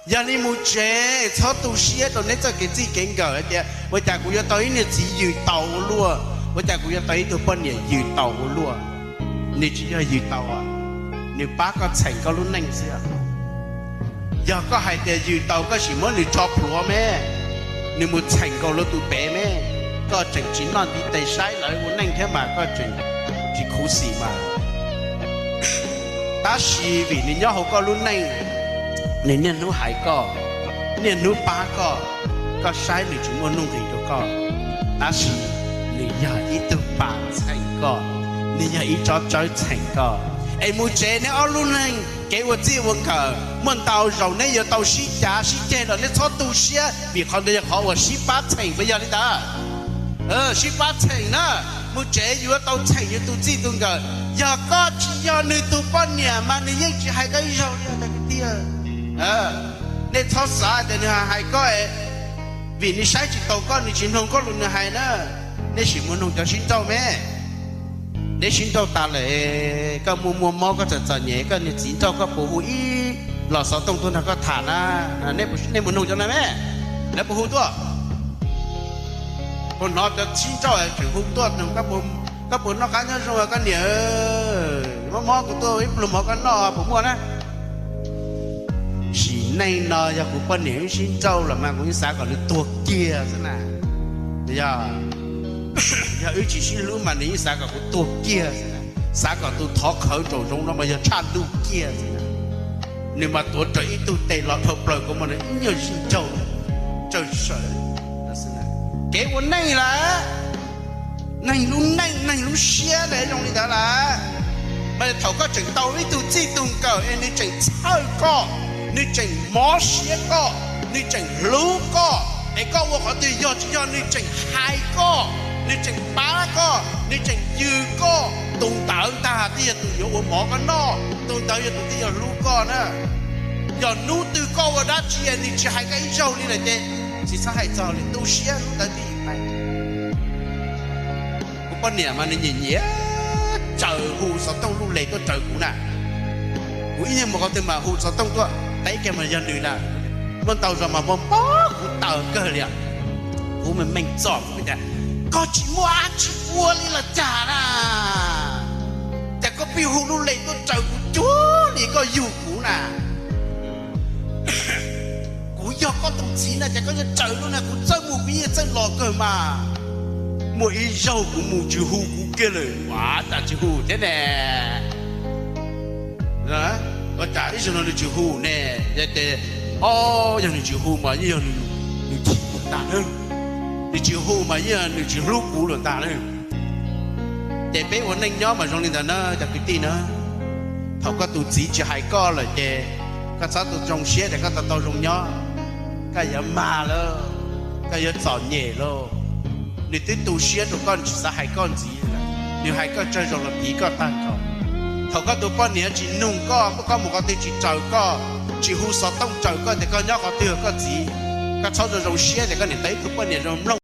Yog li mus tsev, txhob tu siab rau neb txoj kev txij kev nkawm hais tias ua cas kuv yuav tau ib niag txiv yws taus ua luaj, ua cas kuv yuav tau ib tug poj niam yws taus ua luaj. Nws tsis yog yws taus, nws pab koj txheem koj lub neej xwb. Yog koj hais tias yws taus koj sim muab nws tso plhuav me, nws mus txheem nkaus luag tus pem me, koj tseem tsis noj ntiv tes saib lawv ua neej thiab mas koj tseem tsis khuv xim mas. Tab sis vim nws nyob hauv koj lub neej, nws niaj hnub hais koj, niaj hnub pab koj, koj saib nws tsis muaj nuj nqis rau koj, tab sis nws yog ib tug pas txheem koj, nws yog ib tsob tsawb txheem koj. Es mus tsev neb ob lub neej kev ua txij ua nkawm, muaj ntau zaus neb yuav tau sib cav sib ceg los neb txhob tu siab vim qhov ntawd yog qhov uas sib pab txheem puas yog li ntawd? Sib pab txheem na, mus tsev yuav tau txheem yus tus txij tus nkawm. Yog koj tsis yog nws tus poj niam mas nws yeej tsis hais koj ib zaug li os cov kwv tij. Nej txhob xav tias nws hais koj vim nws saib tsis taus koj, nws tsis mloog koj lus nws hais na. Nej sim mus noog cov sib nrauj me. Neb sib nrauj tas lawm, koj muaj muaj mob koj txom txom nyem, koj niag txiv nrauj koj puas hu ib los xov tooj tuaj nrog koj tham na? Nej mus noog cov no me, lawv puas hu tuaj? Puas hnov cov sib nrauj tseem hu tuaj noog koj puas noj qab nyob zoo koj niam? Mob mob kuv tuaj ib pluag mov koj noj puas muaj na? Sim neej no yog kuv poj niam wb sib nrauj los mas kuv yeej xav kom nws tuag kiag xwb na. Yog, yog wb tsis sib hlub mas nws yeej xav kom kuv tuag kiag xwb na, xav kom tus thov qhawv nraum zoov no mas yog tshaj ntuj kiag xwb na. Nws mas tuav rawv ib tug tes los dhau plaws kuv mas nws ib nyuag sib nrauj tsawg sawv. Kev ua neej lawm, neeg lub neej neeg lub siab na zoo li ntawd lawm. Mas thaum koj tseem tau ib tug txij tug nkawm es nws tseem txhawj koj, nws tseem mob siab koj, nws tseem hlub koj, es koj ua qhov twg yog tsis yog nws tseem hais koj, nws tseem pab koj, nws tseem yws koj, tus ntawd ntag thiaj yog tus yuav ua mov koj noj, tus ntawd yog tus thiaj yog hlub koj na. Yog hnub twg koj ua dab tsi nws tsis hais koj ib zaug li lawm ces tsis txhob hais txog li, tu siab hnub ntawd twb yim pais. Kuv poj niam mas nws nyiam nyiam tsaws hu xov tooj lub les tuaj raws kuv na. Kuv ib nyuag mus qhov twg mas hu xov tooj tuaj teb kiag mas yog nws na. Muaj ntau zaus mas npau npau kuv tawv kawg li. Kuv me meej txom kuv tias, koj tsis muaj dab tsi ua li los cas na, cas koj pheej hu lub les tuaj raws kuv cuag li koj yug kuv na. Kuv yog koj tus txiv na cas koj yuav raws luaj na, kuv txawj mus kuv yeej txawj los kawg mas. Muaj ib zaug kuv mus tsis hu kuv kiag lawm, ua cas tsis hu thiab ne? Ua cas ib zaug no nws tsis hu ne? Yog tias, o, yog nws tsis hu mas yeej yog nws chim kuv ntag na. Nws tsis hu mas yeej yog nws tsis hlub kuv lawm ntag na. Ces peb ua neej nyob mas zoo li ntawd na cov kwv tij na. Thaum koj tus txiv tsis hais koj lawm ces koj txhob tu zoo siab tias koj tau tau zoo nyob. Koj yuav mag lauj, koj yuav txom nyem lauj. Nws twb tu siab rau koj, nws tsis xav hais koj ntxiv lawm, nws hais koj tsawg zaus los piv koj tag nrho. Thaum koj tus poj niam tsis nug koj, koj mus qhov twg tsis raws koj, tsis hu xov tooj raws koj tias koj nyob qhov twg koj txiv, koj txhob zoo zoo siab tias koj niam tau ib tug poj niam zoo mloog.